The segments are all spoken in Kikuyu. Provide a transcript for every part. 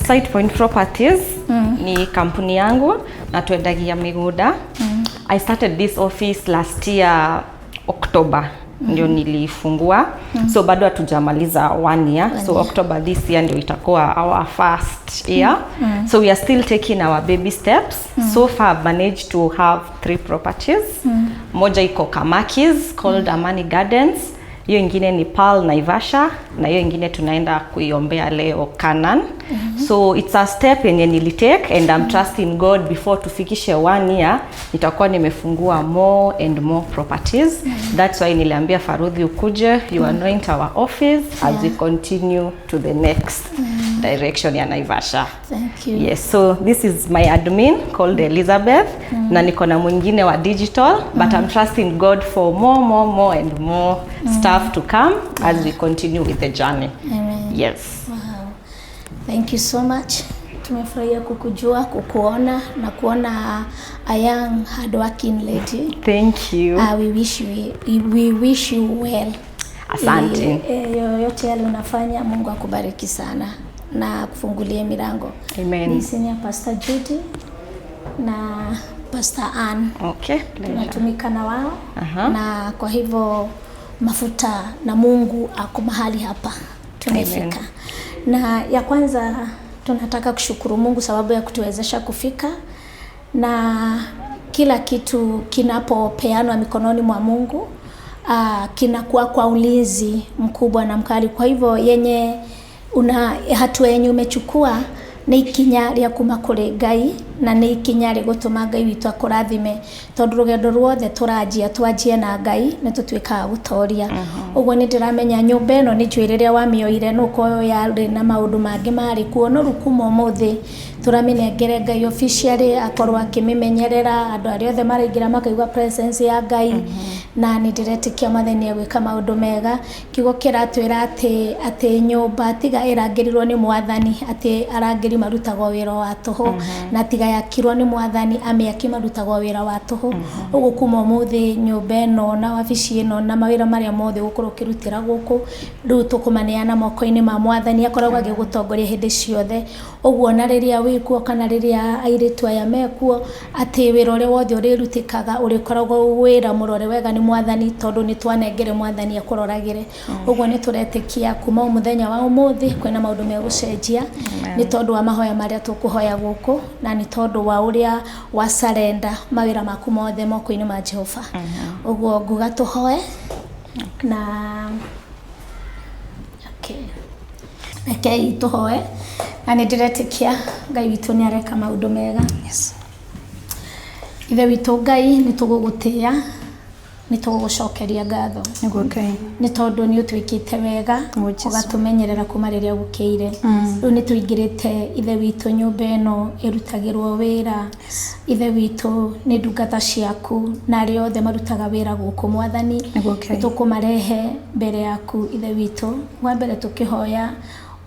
Site Point Properties ni kampuni yangu na twendagia migunda. I started this office last year October ndio nilifungua, so bado hatujamaliza one year. So October this year ndio itakuwa our first year, so we are still taking our baby steps. So far I've managed to have three properties. Moja iko Kamakis, called Amani Gardens. Hiyo ingine ni Pearl Naivasha, na hiyo ingine tunaenda kuiombea leo Canaan. So it's a step yenye nilitake and I'm trusting God before tufikishe one year nitakuwa nimefungua more and more properties. That's why niliambia Farudhi ukuje you anoint our office as we continue to the next direction ya Naivasha. Thank you. Yes, so this is my admin called Elizabeth, na niko na mwingine wa digital, but I'm trusting God for more, more, more and more staff to come as we continue with the journey. Amen. Yes. Wow. Thank you so much. Tumefurahia kukujua, kukuona na kuona a young hardworking lady. Thank you. We wish you well. Asante. Yoyote yale unafanya, Mungu akubariki sana na kufungulie milango. Amen. Ni Senior Pastor Judy na Pastor Ann. Okay, pleasure. Tunatumika na wao na kwa hivyo mafuta na Mungu ako mahali hapa tumefika. Na ya kwanza tunataka kushukuru Mungu sababu ya kutuwezesha kufika, na kila kitu kinapopeanwa mikononi mwa Mungu kinakuwa kwa ulinzi mkubwa na mkali. Kwa hivyo yenye una hatua yenye umechukua nĩ ikinya rĩa kuma kũrĩ Ngai na nĩ ikinya rĩgũtũma Ngai witũ akũrathime, tondũ rũgendo ruothe tũranjia twanjie na Ngai nĩ tũtuĩkaga gũtoria. Ũguo nĩ ndĩramenya nyũmba ĩno nĩ njũĩ rĩrĩa wamĩoire no ũkorwo yarĩ na maũndũ mangĩ marĩ kuo, no rĩu kuma ũmũthĩ tũramĩnengere Ngai officially akorwo akĩmĩmenyerera, andũ arĩa othe maraingĩra makaigua presence ya Ngai, na nĩ ndĩretĩkia Mwathani egwĩka maũndũ mega. Kiugo kĩratwĩra atĩ nyũmba tiga ĩrangĩrirwo nĩ Mwathani, atĩ arangĩri marutagwo wĩra wa tũhũ, na tiga yakirwo nĩ Mwathani, amĩaki marutagwo wĩra wa tũhũ. Ũguo kuma ũmũthĩ nyũmba ĩno na wabici ĩno na mawĩra marĩa mothe ũgũkorwo ũkĩrutĩra gũkũ, rĩu tũkũmaneana moko-inĩ ma Mwathani akoragwo agĩgũtongoria hĩndĩ ciothe. Ũguo na rĩrĩa wĩkuo kana rĩrĩa airĩtu aya mekuo, atĩ wĩra ũrĩa wothe ũrĩrutĩkaga ũrĩkoragwo wĩra mũrore wega nĩ Mwathani, tondũ nĩ twanengere Mwathani akũroragĩre. Ũguo nĩ tũretĩkia kuma mũthenya wa ũmũthĩ kwĩna maũndũ megũcenjia nĩ tondũ wa mahoya marĩa tũkũhoya gũkũ na nĩ tondũ wa ũrĩa wa surrender mawĩra maku mothe moko-inĩ ma Jehova. Ũguo nguga tũhoe na okay. Rekei tũhoe, na nĩ ndĩretĩkia Ngai witũ nĩ areka maũndũ mega. Yes. Ithe witũ Ngai, nĩ tũgũgũtĩĩa, nĩ tũgũgũcokeria ngatho Nĩguo Ngai. nĩ tondũ nĩ ũtwĩkĩte wega, Nĩguo Jesũ. ũgatũmenyerera kuma rĩrĩa gũkĩire. Rĩu nĩ tũingĩrĩte, Ithe witũ, nyũmba ĩno ĩrutagĩrwo wĩra. Ithe witũ, nĩ ndungata ciaku na arĩa othe marutaga wĩra gũkũ, Mwathani, Nĩguo Ngai. nĩ tũkũmarehe mbere yaku, Ithe witũ. Wa mbere tũkĩhoya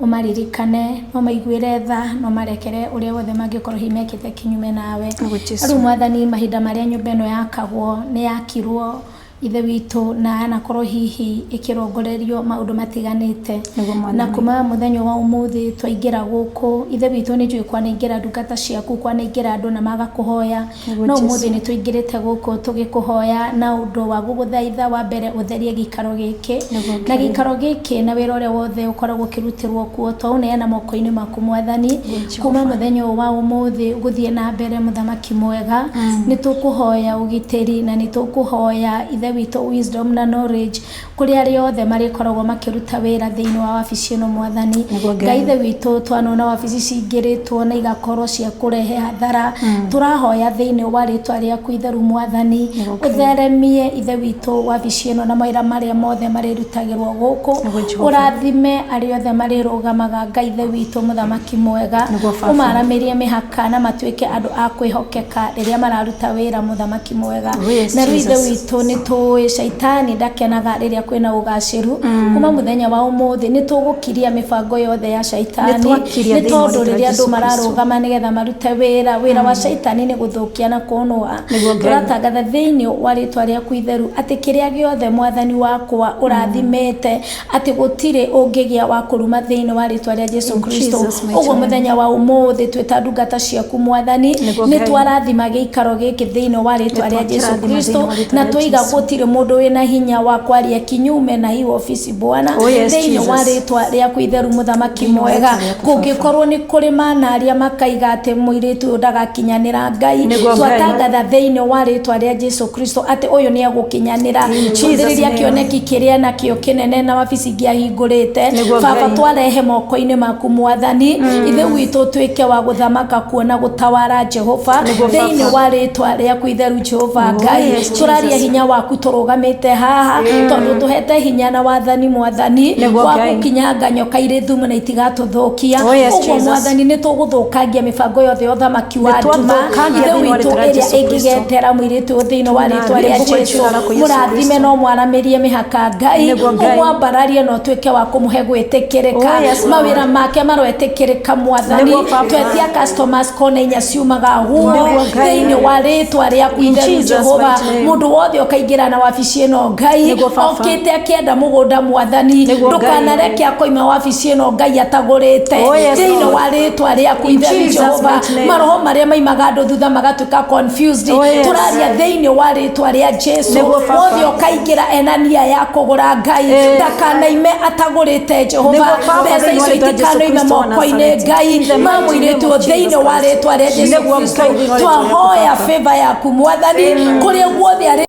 ũmaririkane, ũmaiguĩre tha na ũmarekere ũrĩa wothe mangĩkorwo hihi mekĩte kinyume nawe. Nĩguo Jesũ. Rĩu Mwathani, mahinda marĩa nyũmba ĩno yakagwo, nĩ yakirwo, Ithe witũ, na yanakorwo hihi ĩkĩrongorerio maũndũ matiganĩte. Nĩguo Mwathani. Na kuma mũthenya wa ũmũthĩ twaingĩra gũkũ, Ithe witũ, nĩ njũĩ kwanaingĩra ndungata ciaku, kwanaingĩra andũ na maga kũhoya, Nĩguo no Jesũ. ũmũthĩ nĩ tũingĩrĩte gũkũ tũgĩkũhoya na ũndũ wa gũgũthaitha wa mbere ũtherie gĩikaro gĩkĩ Nĩguo na Ngai. gĩikaro gĩkĩ na wĩra ũrĩa wothe ũkoragwo ũkĩrutĩrwo kuo twaũneana moko-inĩ maku, Mwathani. Jehova. Kuma mũthenya ũyũ wa ũmũthĩ gũthiĩ na mbere, Mũthamaki mwega, nĩ tũkũhoya ũgitĩri na nĩ tũkũhoya, Ithe witũ, wisdom na knowledge kũrĩ arĩa othe marĩkoragwo makĩruta wĩra thĩinĩ wa wabici ĩno, Mwathani. Nĩguo Ngai. Ngai Ithe witũ, twanona wabici cingĩrĩtwo na igakorwo cia kũrehe hathara, tũrahoya thĩinĩ wa rĩtwa rĩaku itheru, Mwathani, Nĩguo Ngai. ũtheremie, Ithe witũ, wabici ĩno na mawĩra marĩa mothe marĩrutagĩrwo gũkũ. Nĩguo Jehova. Ũrathime arĩa othe marĩrũgamaga, Ngai Ithe witũ, Mũthamaki mwega. Nĩguo Baba. Ũmaramĩrie mĩhaka na matuĩke andũ a kwĩhokeka rĩrĩa mararuta wĩra, Mũthamaki mwega. Yes, Na rĩu, Ithe Jesus. witũ, nĩ tũ Tũĩ caitani ndakenaga rĩrĩa kwĩna ũgacĩru. Kuma mũthenya wa ũmũthĩ nĩ tũgũkiria mĩbango yothe ya caitani, Nĩ twakiria nĩ thĩinĩ wa tondũ rĩĩtwa rĩa rĩrĩa andũ Jesũ Kristo. mararũgama nĩgetha marute wĩra, wĩra wa caitani nĩ gũthũkia na kũnũa. Nĩguo Ngai. Tũratangatha thĩinĩ wa rĩtwa rĩaku itheru atĩ kĩrĩa gĩothe mwathani wakwa ũrathimĩte atĩ gũtirĩ ũngĩgĩa wa kũruma thĩinĩ wa rĩtwa rĩa Jesu In Kristo. Jesus' mighty Ũguo name. mũthenya wa ũmũthĩ twĩ ta ndungata ciaku mwathani, Nĩguo nĩ Ngai. twarathima gĩikaro gĩkĩ thĩinĩ wa rĩtwa rĩa Jesu twakĩrathima Kristo, thĩinĩ wa rĩĩtwa na rĩa twaiga Jesu. gũtirĩ mũndũ wĩna hinya wa kwaria kinyume na hii ofici Bwana, Oh yes, thĩinĩ wa Jesus. rĩtwa rĩaku itheru mũthamaki Thĩinĩ wa mwega. rĩĩtwa rĩaku, Baba. Kũngĩkorwo nĩ kũrĩ mana arĩa makaiga atĩ mũirĩtu ũyũ ndagakinyanĩra Ngai, Nĩguo Ngai. twatangatha thĩinĩ wa rĩtwa rĩa Jesu Kristo atĩ ũyũ nĩ egũkinyanĩra. Jesus' Cũthĩrĩria name. kĩoneki kĩrĩa nakĩo kĩnene na wabici ingĩ ahingũrĩte. Nĩguo Baba, Ngai. twarehe moko-inĩ maku mwathani, ithe witũ tuĩke wa gũthamaka kuona gũtawara Jehova Nĩguo thĩinĩ Baba. wa rĩtwa rĩaku itheru Jehova Oh, Ngai. yes, Tũraria Jesus. hinya waku tũrũgamĩte haha tondũ tũhete hinya na wathani mwathani Nĩguo wa Ngai. gũkinyanga nyoka irĩ thumu na itigatũthũkia. Oh, yes, Ũguo Jesus. mwathani nĩ tũgũthũkangia mĩbango yothe ya ũthamaki wa Nĩ nduma, twathũkangia ithe thĩinĩ wa witũ rĩĩtwa rĩa ĩrĩa Jesũ Kristo. ĩngĩgetera mũirĩtu ũyũ thĩinĩ wa rĩtwa rĩa Tunarĩmbũka Jesu. jina lako Yesu Mũrathime Kristo. no mwaramĩrie mĩhaka Ngai, Nĩguo Ngai. ũmwambararie na ũtuĩke wa kũmũhe gwĩtĩkĩrĩka. Oh, yes, Lord. Mawĩra make maroetĩkĩrĩka mwathani. Nĩguo Baba. Twetia customers kona inya ciumaga huo Nĩguo Ngai. thĩinĩ wa rĩtwa rĩaku In itheru Jesus' Jehova. mighty name. Mũndũ wothe ũkaingĩra na wabici ĩno Ngai, Nĩguo Baba. okĩte akĩenda mũgũnda mwathani, Nĩguo Ngai. ndũkanareke akoima wabici ĩno Ngai atagũrĩte Oh, yes, thĩinĩ Lord. wa rĩtwa rĩaku In itheru Jesus' Jehova. mighty name. Maroho marĩa maimaga andũ thutha magatuĩka confused, Oh, yes. tũraria thĩinĩ wa rĩtwa rĩa Jesu. Nĩguo Baba. Wothe ũkaingĩra ena nia ya kũgũra Ngai, Eh. ndakanaime atagũrĩte Jehova. Nĩguo Baba, Mbeca thĩinĩ wa icio rĩĩtwa rĩa Jesũ itikanaime Kristo wa moko-inĩ Nazareti. Ngai In the ma mighty name mũirĩtu of thĩinĩ Jesus wa Christ. rĩtwa rĩa Jesu Nĩguo Kristo. Ngai, thĩinĩ wa rĩĩtwa rĩaku, Twahoya Baba. favor yaku mwathani kũrĩa guothe arĩ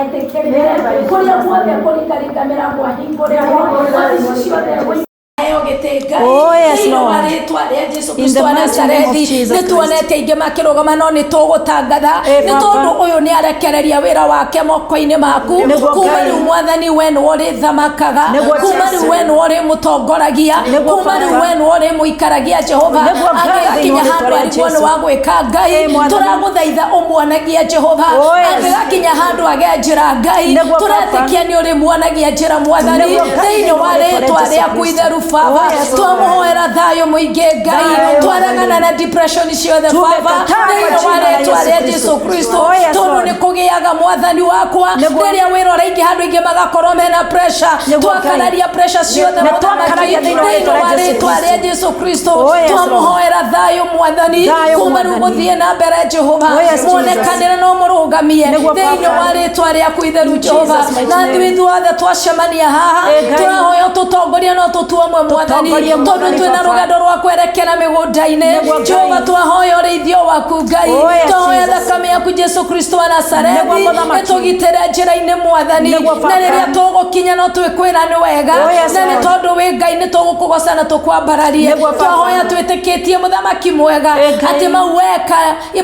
etĩkĩrĩke, kũrĩa guothe kũringaringa mĩrango ahingũrĩrwo, wabici ciothe heo gĩtĩ Ngai Oh, yes, thĩinĩ wa Lord. rĩtwa rĩa Jesu In Kristo the wa mighty name of Nazarethi. Jesus Nĩ tuonete aingĩ makĩrũgama no nĩ tũgũtangatha Eh, nĩ Baba. tondũ ũyũ nĩ arekereria wĩra wake moko-inĩ maku. Nĩguo Kuma Ngai. rĩu mwathani we nĩwe ũrĩthamakaga, Nĩguo kuma Jesu. rĩu we nĩwe ũrĩmũtongoragia, Nĩguo kuma rĩu Baba. we nĩwe ũrĩmũikaragia Jehova. Nĩguo Ngai, Angĩgakinya thĩinĩ wa handũ rĩĩtwa rĩa arigwo nĩ Jesu. wa gwĩka Ngai, Eh, Mwathani. tũragũthaitha ũmuonagie Jehova. Oh, yes. Angĩgakinya handũ age njĩra Ngai, Nĩguo Baba. tũretĩkia nĩ ũrĩmuonagia njĩra mwathani Nĩguo Ngai, thĩinĩ wa thĩinĩ wa rĩĩtwa rĩtwa rĩa Jesu rĩaku Kristo. itheru Baba. Oh, yes, Lord. Twamũhoera thayũ mũingĩ Ngai, Thayũ, twaregana na depression ciothe Baba Tumekataa kwa thĩinĩ wa jina la rĩtwa Yesu rĩa Kristo. Jesu Kristo. Oh, yes, Tondũ Lord. nĩ kũgĩaga mwathani wakwa Nĩguo. rĩrĩa wĩra ũraingĩ handũ aingĩ magakorwo mena pressure, Nĩguo Ngai. twakararia pressure ciothe Na mũthamaki twakararia thĩinĩ wa thĩinĩ rĩĩtwa wa rĩa Jesu rĩtwa rĩa Kristo. Jesu Kristo. Oh, yes, Lord. Twamũhoera thayũ mwathani Thayũ, kuma rĩu Mwathani. gũthiĩ na mbere Jehova, Oh, yes, Jesus. muonekanĩre no mũrũgamie Nĩguo thĩinĩ Baba. wa rĩtwa rĩaku itheru In Jehova. Jesus' mighty Na name. ithuĩ ithuothe twacemania haha Eh, Ngai. tũrahoya tũtongorie no tũtue ũmwe mwathani, Tũtongorie, tondũ Mwathani, twĩna Baba. rũgendo rwa kwerekera mĩgũnda-inĩ. Nĩguo Ngai. Jehova twahoya ũrĩithio waku Ngai, Oh, yes, twahoya Jesus. thakame yaku Jesu Kristo wa Nazarethi Nĩguo Mũthamaki. ĩtũgitĩre njĩra-inĩ mwathani, Nĩguo na Baba. rĩrĩa tũgũkinya no twĩkwĩra nĩ wega, Oh, yes, na nĩ Lord. tondũ wĩ Ngai nĩ tũgũkũgoca na tũkwambararie. Nĩguo Baba. Twahoya twĩtĩkĩtie mũthamaki mwega Eh, Ngai. atĩ mau weka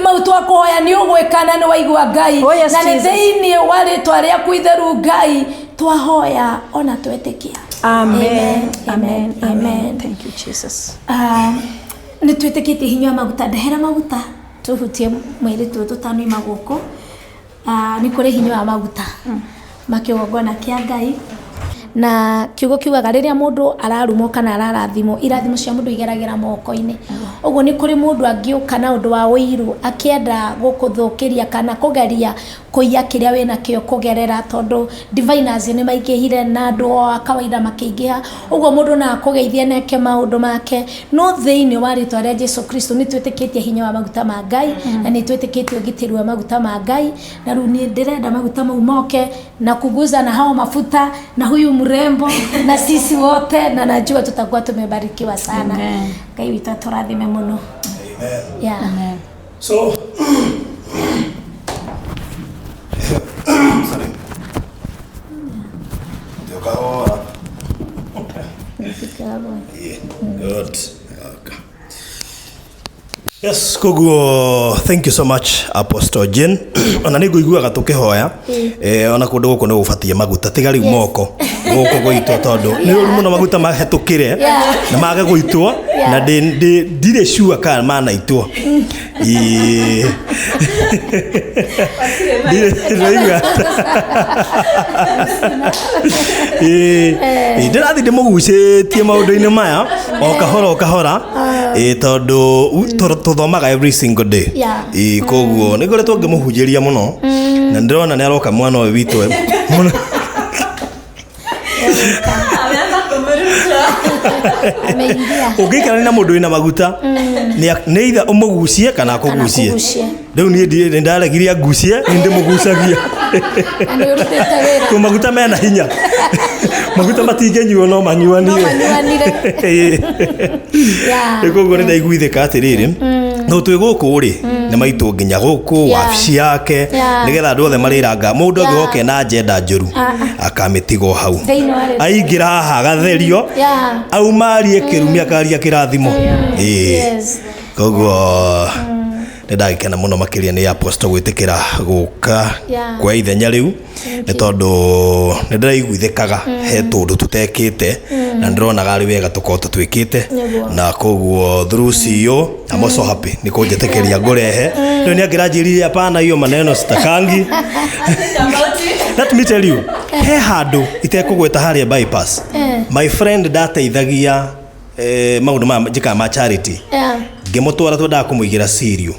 mau twakũhoya nĩ ũgwĩka na nĩ waigua Ngai, Oh, yes, na nĩ Jesus. thĩinĩ wa rĩtwa rĩaku itheru Ngai twahoya ona twetĩkia. Amen. Amen. Amen. Amen. Thank you, Jesus. Nĩ twĩtĩkĩtie hinya wa maguta, ndehera maguta tũhutie mwĩrĩ tũ tũtanoima gũkũ. Nĩ kũrĩ hinya wa maguta ma kĩgongona kĩa Ngai, na kiugo kiugaga rĩrĩa mũndũ ararumwo kana ararathimwo, irathimo cia mũndũ igeragĩra moko-inĩ. Ũguo nĩ kũrĩ mũndũ angĩũka na ũndũ wa ũiru akĩenda gũkũthũkĩria kana kũgeria kũiya kĩrĩa wĩnakĩo kũgerera, tondũ diviners nĩ maingĩhire na andũ o a kawaida makĩingĩha. Ũguo mũndũ no akũgeithie na eke maũndũ make, no thĩinĩ wa rĩtwa rĩa Jesu Kristo nĩ twĩtĩkĩtie hinya wa maguta ma Ngai, na nĩ twĩtĩkĩtie ũgitĩri wa maguta ma Ngai. Na rĩu niĩ ndĩrenda maguta mau moke na kuguza na hao mafuta na huyu mrembo na sisi wote, na najua tutakuwa tumebarikiwa sana. Amen. Ngai witũ atũrathime mũno. Amen. Yeah. Amen. So, sorry. Ndio kahora. Yeah, good. Okay. Yes, koguo thank you so much, Apostle Jane. Ona nĩ ngũiguaga tũkĩhoya, ona kũndũ gũkũ nĩ gũbatiĩ maguta, tiga rĩu moko gũkũ gũitwo, tondũ nĩ ũru mũno maguta mahĩtũkĩre na mage gũitwo, na ndirĩ sure kana manaitwo. Ĩĩ. Ndirĩ ndĩraigua. Ĩĩ. Ĩĩ, ndĩrathiĩ ndĩmũgucĩtie maũndũ-inĩ maya o kahora o kahora, ĩĩ, tondũ tũthomaga every single day. Ĩĩ, koguo nĩ ngoretwo ngĩmũhunjĩria mũno na ndĩrona nĩ aroka mwana ũyũ witũ mũno. Ameanza kumrusha. Ameingia. Ũngĩikarania na mũndũ wĩna maguta, nĩ either ũmũgucie kana akũgucie. Akũgucie. Rĩu niĩ nĩ ndaregirie angucie, nĩ ndĩmũgucagia. Na nĩ ũrutĩte wĩra. Kũ maguta mena hinya, maguta matingĩnyuo no manyuanire. No manyuanire. Nĩ koguo nĩ ndaiguithĩka atĩrĩrĩ, no twĩ gũkũ rĩ, nĩ maitũ nginya gũkũ wabici yake, nĩgetha andũ othe marĩranga mũndũ angĩgoka na agenda njũru akamĩtigwo hau. Thĩinĩ wa rĩtwa. Aingĩra haha agatherio, auma arie kĩrumi, akaria kĩrathimo. Ĩĩ. Koguo nĩ ndagĩkena mũno makĩria nĩ Apostle gwĩtĩkĩra gũka kwa ithenya rĩu, nĩ tondũ nĩ ndĩraiguithĩkaga he tũndũ tũtekĩte na ndĩronaga arĩ wega tũkorwo tũtwĩkĩte. Na koguo through CEO, I'm also happy nĩ kũnjĩtĩkĩria ngũrehe. Rĩu nĩ angĩranjĩrire hapana, hiyo maneno sitakangi. Think about it. Let me tell you, he handũ itekũgweta harĩa bypass, my friend, ndateithagia maũndũ maya njĩkaga ma charity. Ngĩmũtwara, twendaga kũmũigĩra cereal.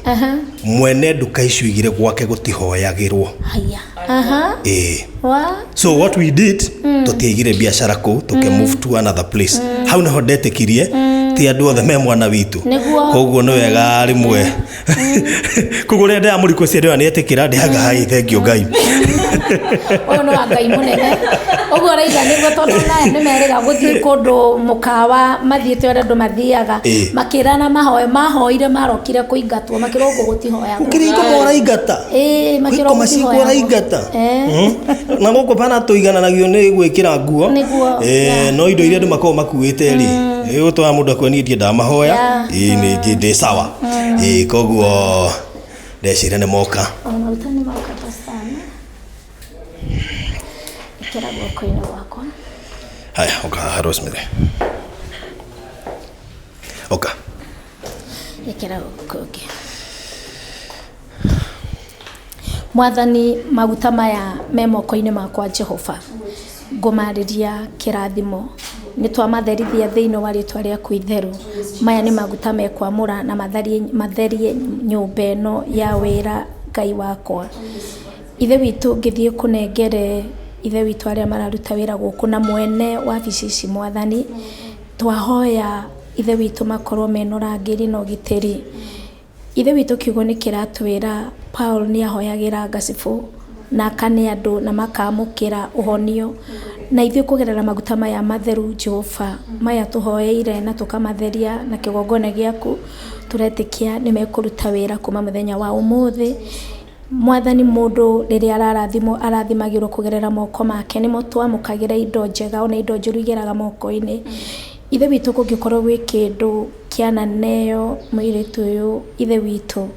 Mwene nduka icio igire gwake gũtihoyagĩrwo. Haya. Aha. Ĩĩ. Wa. So what we did, tũtiaigire biacara kũu, tũkĩ move to another place. Hau nĩho ndetĩkirie ti andũ othe me mwana witũ. Koguo nĩ wega rĩmwe, koguo rĩrĩa ndĩramũrikũcia ndĩrona nĩ etĩkĩra, ndĩhaga hai, thengio Ngai. Ũyũ nĩ wa Ngai mũnene, ũguo ũraiga nĩguo, tondũ naye nĩ merĩga gũthiĩ kũndũ mũkawa mathiĩte ũrĩa andũ mathiaga, makĩrana mahoe, mahoire marokire kũingatwo, makĩrwo gũkũ gũtihoyagwo. Kĩrĩa ikoma ũraingata. Ĩĩ, makĩrwo Ikoma ciko gũtihoyagwo. ũraingata. Na gũkũ bana tũigananagio nĩ gwĩkĩra nguo. Nĩguo, No indo iria andũ makoragwo makuĩte rĩ, gũtwara mũndũ akue, niĩ ndiendaga mahoya. Ĩĩ, nĩ ndĩ sawa. Ĩĩ, koguo ndeciria nĩ moka. O maguta nĩ moka sana, ĩkĩra guoko-inĩ gwakwa. Haya, oka haha, Rosemary, oka. Ĩkĩra guoko ũngĩ. Mwathani, maguta maya me moko-inĩ makwa, Jehova, ngũmarĩria kĩrathimo, nĩ twamatherithia thĩinĩ wa rĩtwa rĩaku itheru. Maya nĩ maguta mekwamũra na matherie nyũmba ĩno ya wĩra. Ngai wakwa, Ithe witũ, ngĩthiĩ kũnengere Ithe witũ arĩa mararuta wĩra gũkũ na mwene wabici ici. Mwathani, twahoya Ithe witũ makorwo mena ũrangĩri na ũgitĩri. Ithe witũ, kiugo nĩ kĩratwĩra Paul nĩ ahoyagĩra ngacibũ na akane andũ na makamũkĩra ũhonio, na ithuĩ kũgerera maguta maya matheru, Jehova, maya tũhoeire na tũkamatheria na kĩgongona gĩaku, tũretĩkia nĩ mekũruta wĩra kuma mũthenya wa ũmũthĩ. Mwathani, mũndũ rĩrĩa ararathimwo arathimagĩrwo kũgerera moko make, nĩmo twamũkagĩra indo njega, ona indo njũru igeraga moko-inĩ. Ithe witũ, kũngĩkorwo gwĩ kĩndũ kĩananeo mũirĩtu ũyũ, Ithe witũ,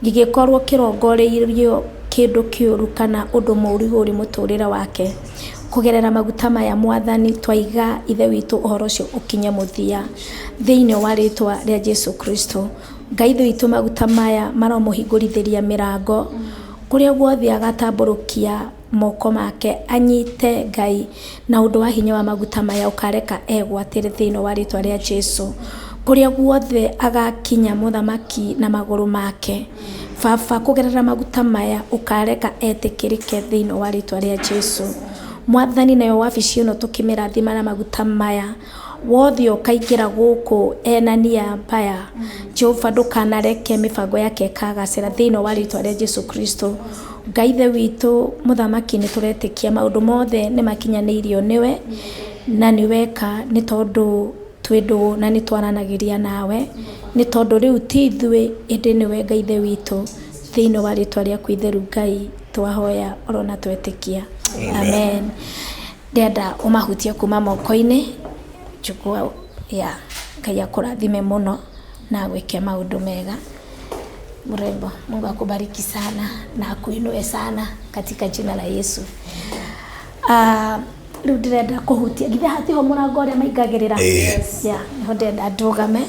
gĩgĩkorwo kĩrongoreirio kĩndũ kĩũru kana ũndũ mũũru ũrĩ mũtũrĩre wake, kũgerera maguta maya, Mwathani, twaiga Ithe witũ ũhoro ũcio ũkinye mũthia thĩinĩ wa rĩtwa rĩa Jesu Kristo. Ngai Ithe witũ, maguta maya maromũhingũrithĩria mĩrango kũrĩa guothe agatambũrũkia moko make anyite. Ngai, na ũndũ wa hinya wa maguta maya, ũkareka egwatĩre thĩinĩ wa rĩtwa rĩa Jesu. Kũrĩa guothe agakinya, mũthamaki, na magũrũ make, Baba, kũgerera maguta maya ũkareka etĩkĩrĩke thĩinĩ wa rĩtwa rĩa Jesu. Mwathani, nayo wabici ĩno tũkĩmĩrathima na maguta maya, wothe ũkaingĩra gũkũ ena nia mbaya, Jehova, ndũkanareke mĩbango yake ĩkagacĩra thĩinĩ wa rĩtwa rĩa Jesu Kristo. Ngai Ithe witũ, mũthamaki, nĩ tũretĩkia maũndũ mothe nĩ makinyanĩirio nĩwe na nĩ weka, nĩ tondũ twĩ ndũgũ na nĩ twaranagĩria nawe, nĩ tondũ rĩu ti ithuĩ ĩndĩ nĩwe. Ngai Ithe witũ, thĩinĩ wa rĩtwa rĩaku itheru, Ngai, twahoya orona twetĩkia, amen. Ndĩrenda ũmahutie kuma moko-inĩ, chukua ya Ngai akũrathime mũno na agwĩke maũndũ mega. Mrembo, Mungu akubariki sana na akuinue sana katika jina la Yesu. Rĩu ndĩrenda kũhutia githĩ hatiho mũrango ũrĩa maingagĩrĩra? Ĩĩ. Yeah, nĩho ndĩrenda ndũgame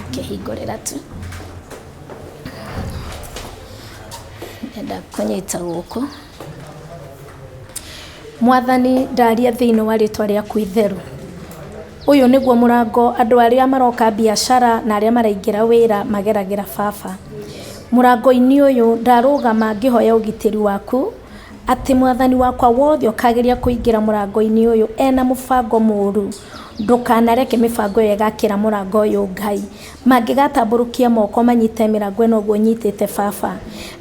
akĩhingũrĩra tu, ndĩrenda kũnyita gũkũ. Mwathani, ndaria thĩinĩ wa rĩtwa rĩaku itheru. Ũyũ nĩguo mũrango andũ arĩa maroka biacara na arĩa maraingĩra wĩra mageragĩra baba. Mũrango-inĩ ũyũ ndarũgama ngĩhoya ũgitĩri waku, atĩ mwathani wakwa wothe ũkageria kũingĩra mũrango-inĩ ũyũ ena mũbango mũru, ndũkanareke mĩbango ĩyo ĩgakĩra mũrango ũyũ Ngai. Mangĩgatambũrũkia moko manyite mĩrango ĩno ũguo nyitĩte baba,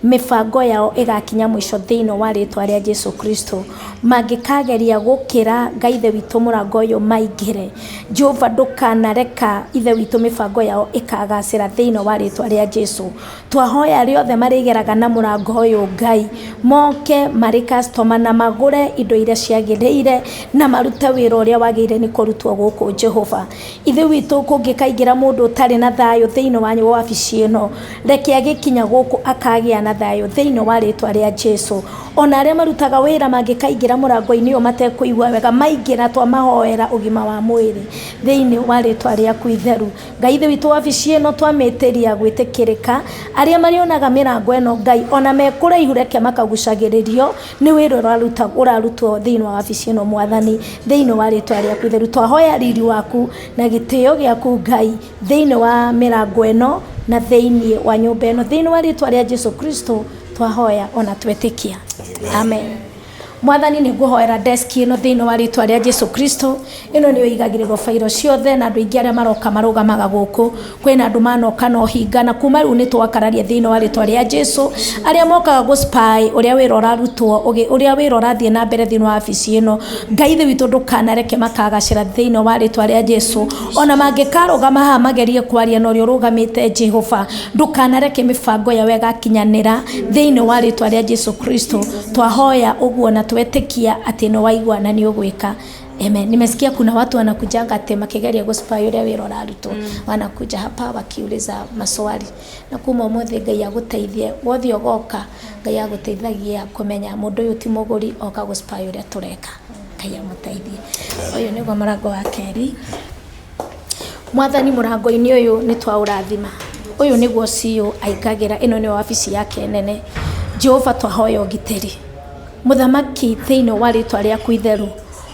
mĩbango yao ĩgakinya mũico thĩinĩ wa rĩtwa rĩa Jesu Kristo. Mangĩkageria gũkĩra Ngai ithe witũ mũrango ũyũ maingĩre, Jehova ndũkanareka ithe witũ mĩbango yao ĩkagacĩra thĩinĩ wa rĩtwa rĩa Jesu. Twahoya arĩa othe marĩgeraga na mũrango ũyũ Ngai, moke marĩ customer na magũre indo iria ciagĩrĩire na marute wĩra ũrĩa wagĩrĩire nĩ kũrutwo gũkũ Jehova. Ithe witũ kũngĩkaingĩra mũndũ ũtarĩ na thayũ thĩinĩ wa wabici ĩno, reke agĩkinya gũkũ akagĩa na thayũ thĩinĩ wa rĩtwa rĩa Jesu. Ona arĩa marutaga wĩra mangĩkaingĩra mũrango-inĩ ũyũ matekũigua wega, maingĩra twamahoera ũgima wa mwĩrĩ thĩinĩ wa rĩtwa rĩaku itheru. Ngai ithe witũ wabici ĩno twamĩtĩria gwĩtĩkĩrĩka, arĩa marĩonaga mĩrango ĩno Ngai ona me kũraihu reke makagucagĩrĩrio nĩ wĩra ũrarutwo thĩinĩ wa wabici ĩno Mwathani, thĩinĩ wa rĩtwa rĩaku itheru. Twahoya riri waku na gĩtĩo gĩaku Ngai thĩinĩ wa mĩrango ĩno na thĩinĩ wa nyũmba ĩno, thĩinĩ wa rĩtwa rĩa Jesu Kristo twahoya ona twetĩkia. Amen. Mwathani nĩ ngũhoera desk ĩno thĩinĩ wa rĩtwa rĩa Jesu Kristo. Ĩno nĩyo ĩigagĩrĩrwo bairo ciothe na andũ aingĩ arĩa maroka marũgamaga gũkũ. Kwĩna andũ manoka na ũhinga, na kuma rĩu nĩ twakararia thĩinĩ wa rĩtwa rĩa Jesu arĩa mokaga gũ spy ũrĩa wĩra ũrarutwo, ũrĩa wĩra ũrathiĩ na mbere thĩinĩ wa wabici ĩno. Ngai ithe witũ ndũkanareke makagacĩra thĩinĩ wa rĩtwa rĩa Jesu. Ona mangĩkarũgama haha magerie kwaria na ũrĩa ũrũgamĩte Jehova, ndũkanareke mĩbango yao ĩgakinyanĩra thĩinĩ wa rĩtwa rĩa Jesu Kristo. Twahoya ũguo na twetĩkia atĩ nĩ waigua na nĩ ũgwĩka. Amen. Nimesikia kuna watu wanakujanga ati makigeria gũspy ũrĩa wĩra ũrarutwo. Wanakuja hapa wakiuliza maswali. Na kuma ũmũthĩ Ngai agũteithie, wothe ũgoka Ngai agũteithagia kũmenya mũndũ ũyũ ti mũgũri oka gũspy ũrĩa tũreka. Ngai amũteithie. Ũyũ nĩguo mũrango wa kerĩ. Mwathani mũrango-inĩ ũyũ nĩ twaũrathima. Ũyũ nĩguo CEO aingagĩra, ĩno nĩyo wabici yake nene. Jehova twahoya ũgitĩri. Mũthamaki thĩinĩ wa rĩtwa rĩaku itheru,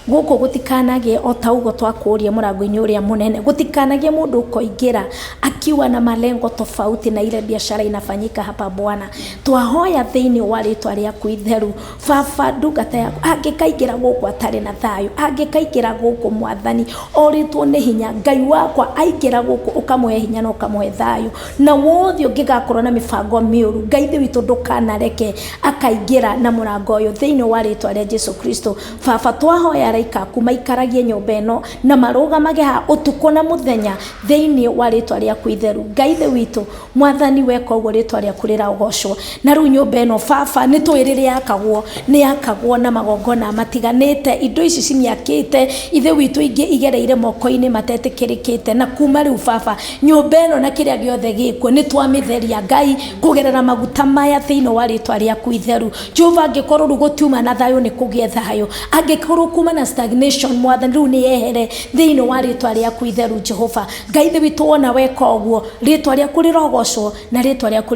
gũkũ gũtikanagie o ta ũguo twakũria mũrango-inĩ ũrĩa mũnene, gũtikanagie mũndũ ũkoingĩra akiwa na malengo tofauti na ile biashara inafanyika hapa Bwana. Twahoya thĩinĩ wa rĩtwa rĩaku itheru, baba ndungata yaku angĩkaingĩra gũkũ atarĩ na thayũ, angĩkaingĩra gũkũ Mwathani orĩtwo nĩ hinya, Ngai wakwa aingĩra gũkũ ũkamũhe hinya na ũkamũhe thayũ, na wothe ũngĩgakorwo na mĩbango mĩũru Ngai ithe witũ ndũkanareke akaingĩra na mũrango ũyũ thĩinĩ wa rĩtwa rĩa Jesu Kristo. Baba twahoya araika aku maikaragie nyũmba ĩno na marũgamage haha ũtukũ na mũthenya thĩinĩ wa rĩtwa rĩaku itheru. Ngai ithe witũ Mwathani weka ũguo rĩtwa rĩaku rĩragocwo. Na rĩu nyũmba ĩno baba nĩ tũĩ rĩrĩa yakagwo, nĩ yakagwo na magongona matiganĩte, indo ici cimiakĩte ithe witũ ingĩ igereire moko-inĩ matetĩkĩrĩkĩte, na kuma rĩu baba nyũmba ĩno na kĩrĩa gĩothe gĩkuo nĩ twamĩtheria Ngai kũgerera maguta maya thĩinĩ wa rĩtwa rĩaku itheru. Jehova angĩkorwo rĩu gũtiuma na thayũ nĩ kũgĩe thayũ, angĩkorwo kuma na stagnation Mwathani rĩu nĩ yehere thĩinĩ wa rĩtwa rĩaku itheru. Jehova Ngai ithe witũ wona weka ũguo rĩtwa rĩaku rĩrogocwo na rĩtwa rĩaku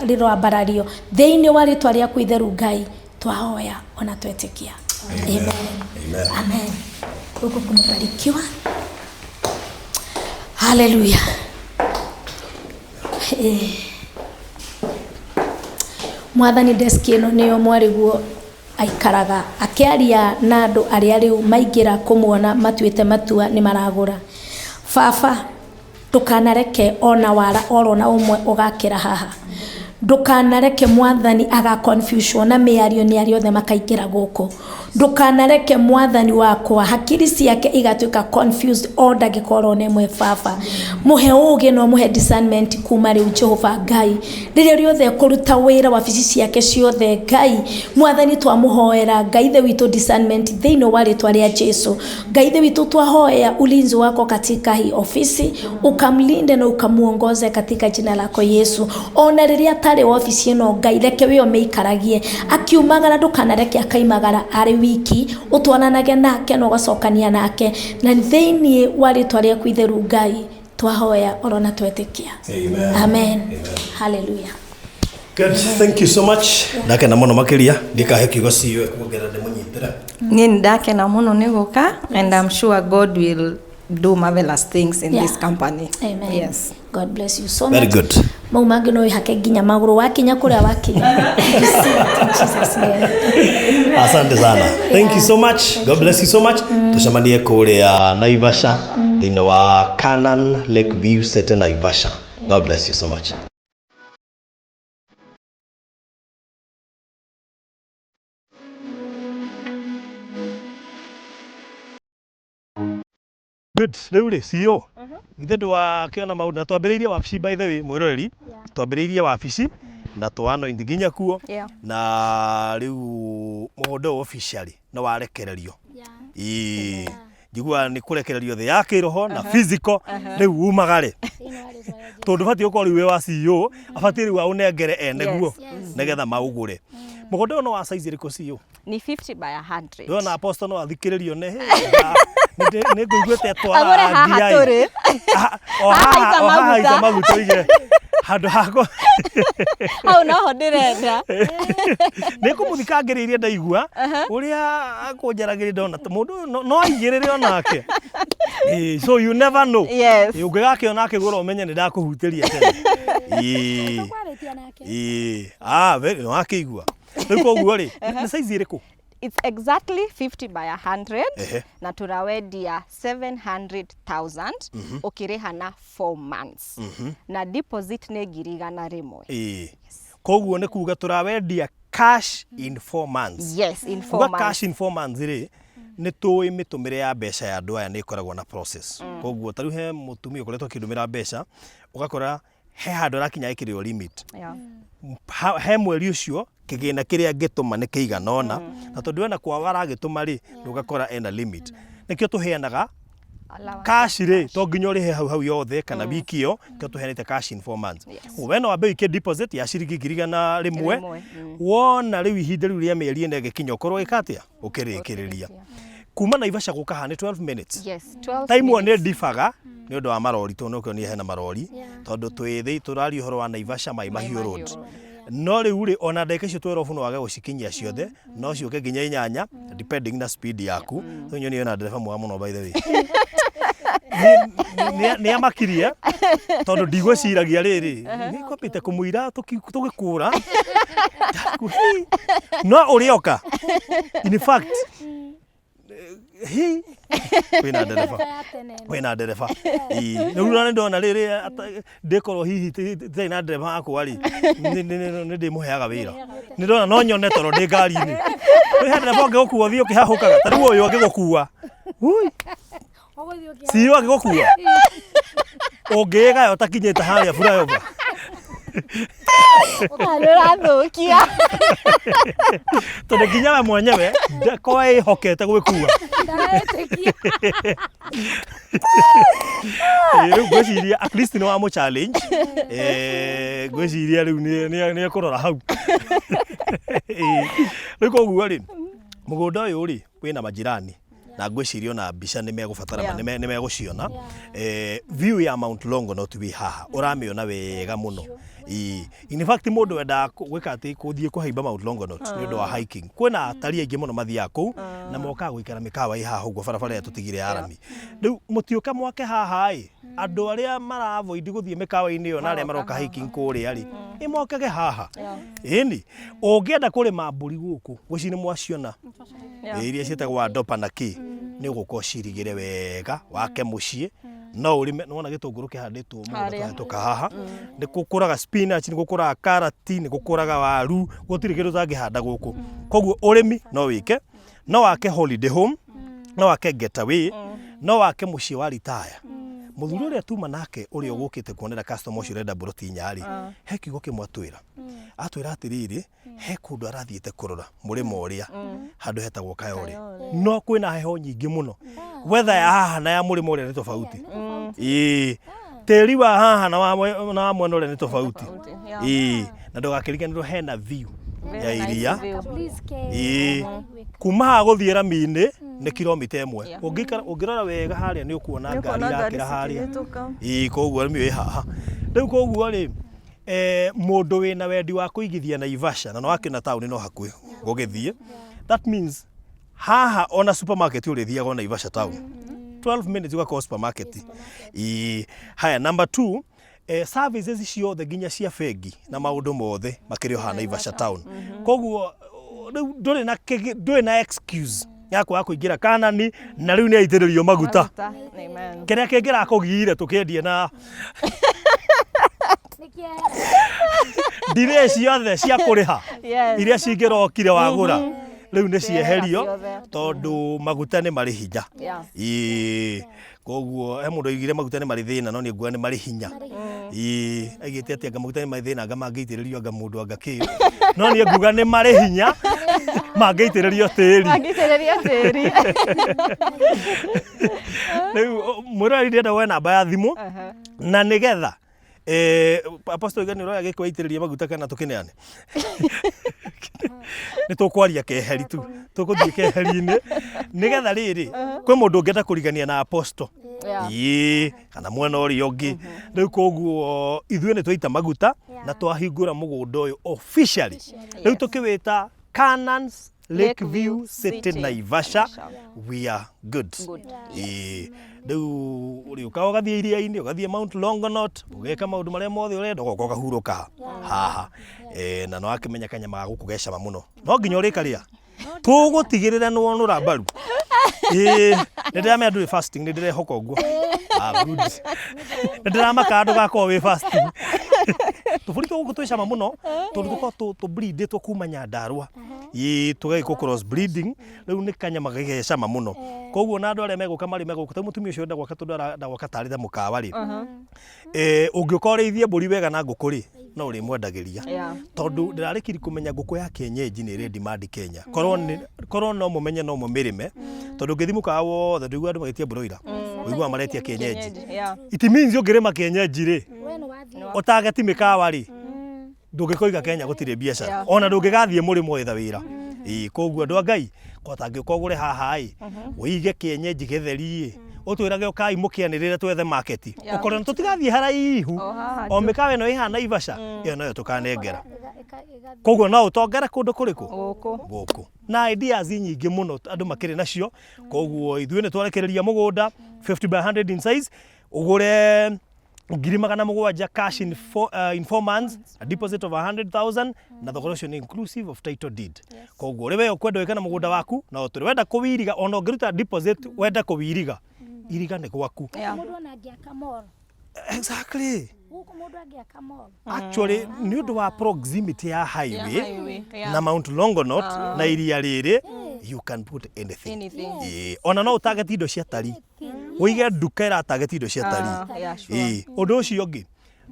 rĩroambarario thĩinĩ wa rĩtwa rĩaku itheru. Ngai twahoya ona twetĩkia. Amen. Amen. Amen. Huku kumebarikiwa. Haleluya. Mwathani deski ĩno nĩyo mwarĩguo aikaraga akĩaria na andũ arĩa rĩu maingĩra kũmuona matuĩte matua nĩ maragũra. Baba ndũkanareke ona wara oro na ũmwe ũgakĩra haha, ndũkanareke Mwathani aga confusion na mĩario nĩ arĩa othe makaingĩra gũkũ. Ndũkanareke mwathani wakwa hakiri ciake igatuĩka confused o ndagĩka oro na ĩmwe baba. Mũhe ũũgĩ na ũmũhe discernment kuma rĩu Jehova Ngai. Rĩrĩa rĩothe ekũruta wĩra wabici ciake ciothe Ngai, mwathani twamũhoera Ngai ithe witũ discernment thĩinĩ wa rĩtwa rĩa Jesu. Ngai ithe witũ twahoya ulinzi wako katika hii ofisi, ukamlinde na ukamuongoze katika jina lako Yesu. Ona rĩrĩa atarĩ wabici ĩno Ngai reke we ũmĩikaragie, akiumagara ndũkanareke akaimagara arĩ wiki, ũtwaranage nake na ũgacokania nake, na thĩinĩ wa rĩtwa rĩaku itheru Ngai twahoya orona twetĩkia. Amen. Amen. Hallelujah. Good. Thank you so much. Ndakena mũno makĩria ndikahe kiugo CEO kuongerera ndĩmũnyitĩre. Niĩ nĩ ndakena mũno nĩ gũka and I'm sure God will do marvelous things in Yeah. this company. Amen. Yes. God bless you so Very much. good. Mau mangĩ no wĩhake nginya magũrũ wakinya kũrĩa wakinya. Receive it in Jesus name. Asante sana. Thank you so much. God bless you so much. Tucemanie kũrĩa Naivasha thĩinĩ wa Canaan Lake View City Naivasha. God bless you so much. Good. Rĩu rĩ CEO githĩ ndwakĩona maũndũ na twambĩrĩirie wabici by the way mwĩroreri twambĩrĩirie wabici na twa-anoint nginya kuo Yeah. na rĩu mũgũnda ũyũ officially nĩ warekererio. Ĩĩ njiguaga nĩ kũrekererio thĩ ya kĩroho na physical rĩu umagare tondũ ndũbatiĩ gũkorwo rĩu wĩ wa CEO abatiĩ rĩu aũnengere ene guo nĩgetha maũgũre. Mũgũnda ũyũ nĩ wa size ĩrĩkũ CEO? Ni 50 by 100. Ndĩrona apostle no athikĩrĩrio nĩ nĩ ngũiguĩte Agũre haha tũrĩ. O Haha haha ita o haha ita maguta. maguta oige handũ hakwa Hau noho ndĩrenda. nĩ kũmũthikangĩrĩirie ndaigua ũrĩa akũnjaragĩria ndona ta mũndũ ũyũ no aigĩrĩre onake. Ĩĩ, so you never know. Yes. Ĩĩ, ũngĩgakĩona akĩgũra ũmenye nĩ ndakũhutĩria tene. Ĩĩ. Ĩĩ. Ah, very nĩ wakĩigua. Rĩu koguo rĩ, nĩ size ĩrĩkũ? It's exactly 50 by 100 Ehe. na tũrawendia 700,000 ũkĩrĩha na 4 months na deposit nĩ 100,000. Ĩĩ. Koguo nĩ kuga tũrawendia cash in 4 months. Yes, in 4 Kuga months. cash in 4 months rĩ nĩ tũĩ mĩtũmĩre ya mbeca ya andũ aya nĩ ĩkoragwo na process. Koguo ta rĩu he mũtumia ũkoretwo akĩndũmĩra mbeca ũgakora he handũ arakinya ĩkĩrĩrwo limit. Yeah. He mweri ũcio kĩgĩna kĩrĩa angĩtũma nĩ kĩigana ũna na tondũ ena kwao aragĩtũma rĩ ndũgakora ena limit. Nĩkĩo tũheanaga Allowance. cash rĩ to nginya ũrĩhe hau hau yothe kana wiki ĩyo kĩo tũheanĩte cash in 4 months. We no wambe ũikie deposit ya ciringi 100,000 Rĩmwe, wona rĩu ihinda rĩu rĩa mĩeri ĩna ĩgĩkinya ũkorwo ĩka atĩa ũkĩrĩkĩrĩria. Kuma Naivasha gũka haha nĩ 12 minutes. Yes, 12 Time ĩyo nĩ minutes. ndibaga nĩ ũndũ wa marori tondũ nĩkĩo niĩ hena marori tondũ twĩ thĩ tũraria ũhoro wa Naivasha Mai Mahiũ Road. No rĩu rĩ ona ndagĩka icio 12 no wage gũcikinyia ciothe no ciũke nginya inyanya depending na speed yaku. Rĩu nyoni ĩna ndereba mwega mũno by the way. Nĩ amakirie tondũ ndigwĩciragia rĩrĩ nĩ kwambĩte kũmũira tũgĩkũra no ũrĩoka in fact hi wĩna ndereba wĩna ndereba. Ĩĩ rĩu na nĩndona rĩrĩ ndĩkorwo hihi itarĩ na ndereba wakwa rĩ nĩ ndĩmũheaga wĩra nĩ ndona no nyone toro ndĩ ngari-inĩ. Rĩu he ndereba ũngĩgũkua ũthiĩ ũkĩhahũkaga ta rĩu ũyũ angĩgũkua CEO angĩgũkua ũngĩĩgaya ũtakinyĩte harĩa flyover. Nĩ ũrathũkia. Tondũ nginya we mwenyewe ndakorwo ĩhokete gwĩkua. Rĩu ngwĩciria at least nĩ wamũ challenge. Ngwĩciria rĩu nĩ ekũrora hau. Rĩu koguo rĩ mũgũnda ũyũ rĩ wĩna majirani na ngwĩciria ona mbica nĩ megũbatara nĩ megũciona. View ya Mount Longonot wĩ haha ũramĩona wega mũno. In fact mũndũ wendaga gwĩka atĩ gũthiĩ kũhaimba Mount Longonot nĩ ũndũ wa hiking. Kwĩna atarii aingĩ mũno mathiaga kũu na mokaga gũikara mĩkawa ĩ haha ũguo barabara ĩrĩa tũtigire ya rami. Rĩu mũtiũke mwake haha ĩ andũ arĩa mara avoid gũthiĩ mĩkawa-inĩ ĩyo na arĩa maroka hiking kũrĩa rĩ ĩ mokage haha. Ĩni ũngĩenda kũrĩma mbũri gũkũ ngwĩciria nĩ mwaciona iria ciĩtagwo adopa na kĩ nĩ ũgũka ũcirigĩre wega wake mũciĩ no ũrĩme nĩwona gĩtũngũrũ kĩhandĩtwo mũgũnda twahĩtũka haha nĩ gũkũraga spinach nĩ gũkũraga karati nĩ gũkũraga waru gũtirĩ kĩndũ ũtangĩhanda gũkũ koguo ũrĩmi no wĩke. No wake holiday home, no wake getaway, no wake mũciĩ wa retire. Mũthuri ũrĩa tuma nake, ũrĩa ũgũkĩte kuonera customer ũcio ũrenda mburoti inya rĩ, he kiugo kĩmwe atwĩra. Atwĩra atĩrĩrĩ, he kũndũ arathiĩte kũrora mũrĩmo ũrĩa, handũ hetagwo Kayore, no kwĩna heho nyingĩ mũno. Weather ya haha na ya mũrĩmo ũrĩa nĩ tofauti. Ĩĩ, tĩri wa haha na wa mwena ũrĩa nĩ tofauti. Ĩĩ, na ndũgakĩriganĩrwo hena view ya Very nice iria. view. Ĩĩ, kuma haha gũthiĩ rami-inĩ nĩ kilomita 1. Ũngĩikara ũngĩrora wega harĩa, nĩ ũkuona ngari irakĩra harĩa. Ĩĩ, koguo rami ĩ haha rĩu. Koguo rĩ, mũndũ wĩna wendi wa kũigithia Naivasha, na nĩwakĩona taũni no hakuhĩ gũgĩthiĩ, that means haha ona supermarket ũrĩthiaga o Naivasha town, 12 minutes ũgakorwo supermarket. Ĩĩ, haya, number 2, services ciothe nginya cia bengi na maũndũ mothe makĩrĩ o haha Naivasha town. Koguo rĩu ndũrĩ na excuse ya kwaga kũingĩra Kanani, na rĩu nĩ aitĩrĩrio maguta. Amen. Kĩrĩa kĩngĩrakũgiire tũkĩendie na ndirĩ ciothe cia kũrĩha iria cingĩrokire wagũra, rĩu nĩ cieherio ciothe. Tondũ maguta nĩ marĩ hinya. Ĩĩ, koguo he mũndũ oigire maguta nĩ marĩ thĩna, no niĩ nguga nĩ marĩ hinya. Ĩĩ, aigĩte atĩ anga maguta nĩ marĩ thĩna, anga mangĩitĩrĩrio anga mũndũ anga kĩ, no niĩ nguga nĩ marĩ hinya mangĩitĩrĩrio tĩri. Mangĩitĩrĩrio tĩri. Rĩu mwĩroreri, ndĩrenda woe namba ya thimũ na nĩgetha Apostle Igani ũroya gĩkũ aitĩrĩrie maguta kana tũkĩneane, nĩ tũkwaria keheri tu, tũgũthiĩ keheri-inĩ, nĩgetha rĩrĩ kwĩ mũndũ ũngĩenda kũrigania na Apostle, ĩĩ, kana mwena ũrĩa ũngĩ. Rĩu koguo ithuĩ nĩ twaita maguta na twahingũra mũgũnda ũyũ officially. Rĩu tũkĩwĩta Canaan's Lakeview City, Naivasha. We are good. Ĩĩ, rĩu ũrĩũka ũgathiĩ iria-inĩ, ũgathiĩ Mount Longonot, ũgeka maũndũ marĩa mothe ũrenda, ũgoka ũkahurũka haha. Na no akĩmenya kanyama ga gũkũ gecama mũno, no nginya ũrĩkarĩa, tũgũtigĩrĩra nĩ wonũra mbaru. Ĩĩ, nĩ ndĩramenya ndũrĩ fasting, nĩ ndĩrehoka ũguo. Ah, good. Nĩ ndĩramaka ndũgakorwo wĩ fasting. Tũbũri twa gũkũ twĩ cama mũno tondũ tũkoragwo tũ breedĩtwo kuma Nyandarũa. Ĩĩ, tũgagĩkwo cross breeding, rĩu nĩ kanyama gecama mũno. Koguo na andũ arĩa megũka marĩ megũka, ta mũtumia ũcio ũrenda gwaka, tondũ arenda gwaka tarĩ ta mũkawa rĩ, ũngĩũka ũrĩithie mbũri wega na ngũkũ rĩ, no ũrĩmwendagĩria, tondũ ndĩrarĩkiri kũmenya ngũkũ ya kienyeji nĩ ĩrĩ demand Kenya. Korwo no mũmenye, no mũmĩrĩme, tondũ ũngĩthiĩ mũkawa wothe ndũiguaga andũ magĩtia broiler, ũiguaga maretia kienyeji. It means ũngĩrĩma kienyeji rĩ, We nĩ wathiĩ. Ũtageti mĩkawa rĩ, ndũngĩkoiga Kenya gũtirĩ biacara. Ona ndũngĩgathiĩ mũrĩmo wetha wĩra. Ĩĩ, koguo andũ a Ngai, kwatangĩũka ũgũre haha ĩ, ũige kienyeji gĩtheri ĩ, ũtwĩrage ũkai mũkĩanĩrĩre twethe market. Ũkorwo tũtigathiĩ haraihu, O haha. O mĩkawa ĩno ĩhana Naivasha ĩyo noyo tũkanengera. Koguo no ũtongere kũndũ kũrĩkũ? Gũkũ. Gũkũ na ideas nyingĩ mũno andũ makĩrĩ nacio. Koguo ithuĩ nĩ twarekereria mũgũnda 50 by 100 in size, ũgũre 700,000 cash in 4 months, a deposit of 100,000, na thogora ũcio nĩ inclusive of title deed. Koguo ũrĩ we ũkwenda gwĩka na mũgũnda waku, no tũrĩ wenda kũwiriga, ona ũngĩruta deposit wende kũwiriga, iriga nĩ gwaku. Mũndũ ona angĩaka mall. Gũkũ mũndũ angĩaka mall. Actually, nĩ ũndũ wa proximity ya highway, Highway, yeah. na Mount Longonot na iria rĩrĩ, you can put anything. Anything. Ĩĩ, ona no ũtageti indo cia tari, ũige nduka ĩratageti indo cia tari. Ah, yeah, sure. Ĩĩ, ũndũ ũcio ũngĩ,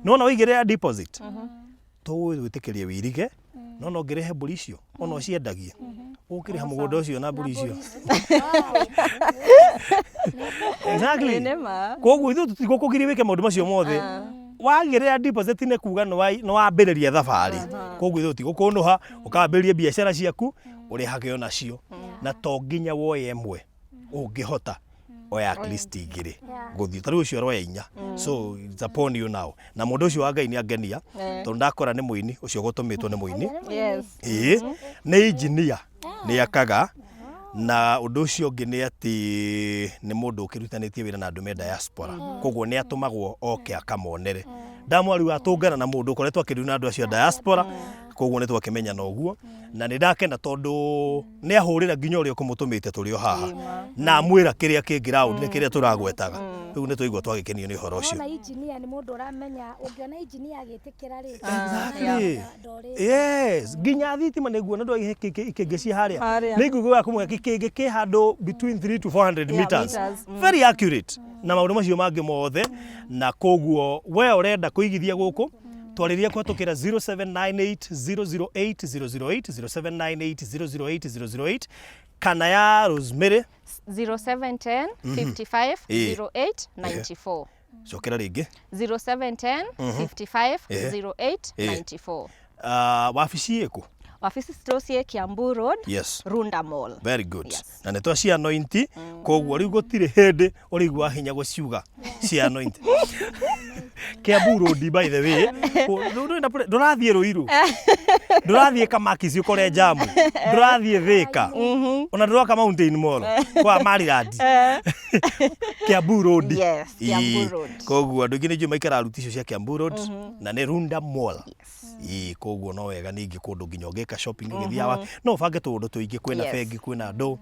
nona ũigĩrĩra deposit, tũgwĩtĩkĩrie wĩirige, no ũngĩrehe mbũri icio ona ũciendagie, ũkĩrĩha mũgũnda ũcio na mbũri icio. Exactly. Ĩ, nĩ ma. Koguo ithuĩ tũtigũkũgiria wĩke maũndũ macio mothe. Wagĩrĩra deposit nĩ kuga nĩ wambĩrĩria thabarĩ. Koguo ithuĩ tũtigũkũnũha, ũkambĩrĩria biacara ciaku, ũrĩhage onacio, na to nginya woye ĩmwe, ũngĩhota oya at least igĩrĩ gũthiĩ. Ta rĩu ũcio aroya inya, so it's upon you now. Na mũndũ ũcio wa Ngai nĩ angenia, tondũ ndakora nĩ mũini ũcio gũtũmĩtwo nĩ mũini. Ĩĩ, nĩ engineer, nĩ akaga. Na ũndũ ũcio ũngĩ nĩ atĩ nĩ mũndũ ũkĩrutanĩtie wĩra na andũ me diaspora, koguo nĩ atũmagwo oke akamonere. Ndamwari watũngana na mũndũ ũkoretwo akĩruna na andũ acio a diaspora, koguo nĩ twakĩmenyana ũguo, na nĩ ndakena tondũ nĩ ahũrĩra nginya ũrĩa ũkũmũtũmĩte tũrĩ o haha, na amwĩra kĩrĩa kĩ ground nĩ kĩrĩa tũragwetaga. Rĩu nĩ twaigua twagĩkenio nĩ ũhoro ũcio. Ona engineer nĩ mũndũ ũramenya, ũngĩona engineer agĩtĩkĩra rĩ, Exactly. ndorĩ. Yes, nginya thitima nĩ nguona ndå ikĩngĩ ci harĩa. Harĩa. Nĩ nguga kũmwe kĩngĩ kĩ handũ between 3 to 400 Yeah, meters. meters, Very accurate. Na maũndũ macio mangĩ mothe na koguo we ũrenda kũigithia gũkũ twarĩria kũhetũkĩra 0798 008 008 0798 008 008 kana ya Rosemary. 0710 55 Eh. 08 94. Cokera rĩngĩ. 0710 55 Eh. 08 Eh. 94. Wabici ĩkũ? Wabici citũ ciĩ Kiambu Road, Yes. Runda Mall. Very good. Yes. Na nĩ twa cia anointi, koguo rĩu gũtirĩ hĩndĩ ũrĩigua hinya gũciuga cia anointi. Kiambu Road, by the way, ndũrathiĩ Ruiru, ndũrathiĩ Kamakisi ũkore jamu, ndũrathiĩ Thika, ona ndũroka Mountain Mall kwa Maryland. Kiambu Road. Yes, Kiambu Ĩĩ. Road. Koguo andũ aingĩ nĩ njũĩ maikaraga ruti icio cia Kiambu Road na nĩ Runda Mall. Ĩĩ, koguo no wega ningĩ kũndũ nginya ũngĩka shopping ũgĩthiaga no ũbange tũũndũ tũingĩ, kwĩna Yes. bengi, kwĩna andũ.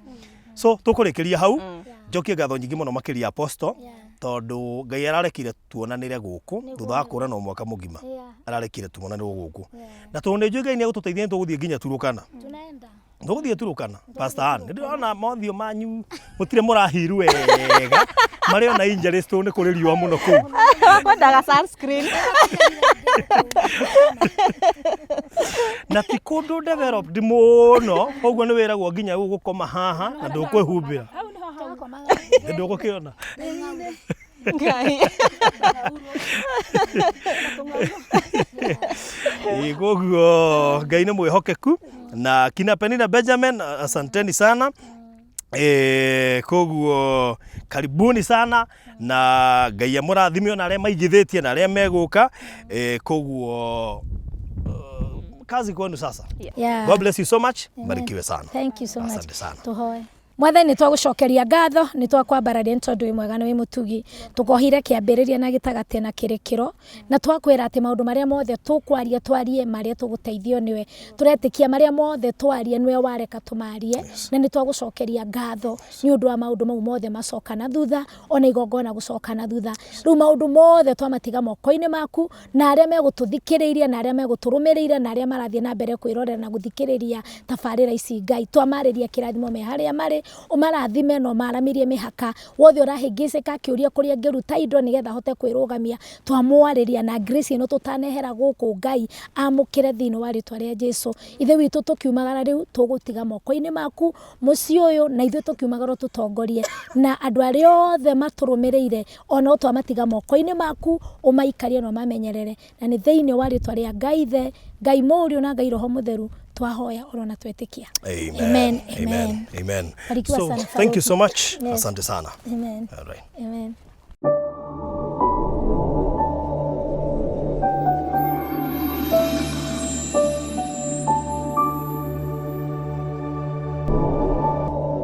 So tũkũrĩkĩria hau, njokie ngatho nyingĩ mũno makĩria Apostle, tondũ Ngai ararekire tuonanĩre gũkũ thutha wa kũranwo mwaka mũgima. Yeah. Ararekire tuonanĩre gũkũ na tondũ nĩ njũĩ Ngai nĩ egũtũteithia, nĩ tũgũthiĩ nginya Turukana. Tunaenda. Tũgũthiĩ Turukana. Pastor Ann, nĩ ndĩrona mothiũ manyu mũtirĩ mũrahiru wega, marĩ ona injuries tondũ nĩ kũrĩ riũa mũno kũu. Kwendaga sunscreen. Na ti kũndũ developed mũno, koguo nĩ wĩragwo nginya ũgũkoma haha na ndũkwĩhumbĩra. Twakomaga. Ndũgũkĩona. Ngai. Ĩĩ, koguo Ngai nĩ mwĩhokeku na kina Penina Benjamin, asanteni sana. Koguo karibuni sana na Ngai amũrathime ona arĩa maigithĩtie na arĩa megũka. Koguo kazi kwenu sasa. Yeah. God bless you so much. Barikiwe sana. Thank you so much. Asante sana. Tuhoe. Mwathani, nĩ twagũcokeria ngatho, nĩ twakwambararia nĩ tondũ wĩ mwega na wĩ mũtugi. Tũkohire kĩambĩrĩria na gĩtagatĩ na kĩrĩkĩro, na twakwĩra atĩ maũndũ marĩa mothe tũkwaria twarie marĩa tũgũteithio nĩwe. Tũretĩkia marĩa mothe twaria nĩwe wareka tũmarie, na nĩ twagũcokeria ngatho nĩ ũndũ wa maũndũ mau mothe macoka na thutha, ona igongona gũcoka na thutha. Rĩu maũndũ mothe twamatiga moko-inĩ maku, na arĩa megũtũthikĩrĩirie na arĩa megũtũrũmĩrĩire na arĩa marathiĩ na mbere kwĩrorera na gũthikĩrĩria tabarĩra ici, Ngai twamarĩria kĩrathimo me harĩa marĩ, ũmarathime na ũmaramĩrie mĩhaka. Wothe ũrahĩngĩcĩka akĩũria kũrĩa angĩruta indo nĩgetha ahote kwĩrũgamia, twamwarĩria na grace ĩno tũtanehera gũkũ, Ngai amũkĩre thĩinĩ wa rĩtwa rĩa Jesu. Ithe witũ, tũkiumagara rĩu tũgũtiga moko-inĩ maku mũciĩ ũyũ, na ithuĩ tũkiumagara tũtongorie, na andũ arĩa othe matũrũmĩrĩire ona twamatiga moko-inĩ maku, ũmaikarie na ũmamenyerere, na nĩ thĩinĩ wa rĩtwa rĩa Ngai Ithe, Ngai Mũriũ na Ngai Roho Mũtheru twahoya oro na twetĩkia. Amen. Amen. Amen. Amen. Barikiwa So, sana, thank you so much. Yes. Asante sana. Amen. All right. Amen.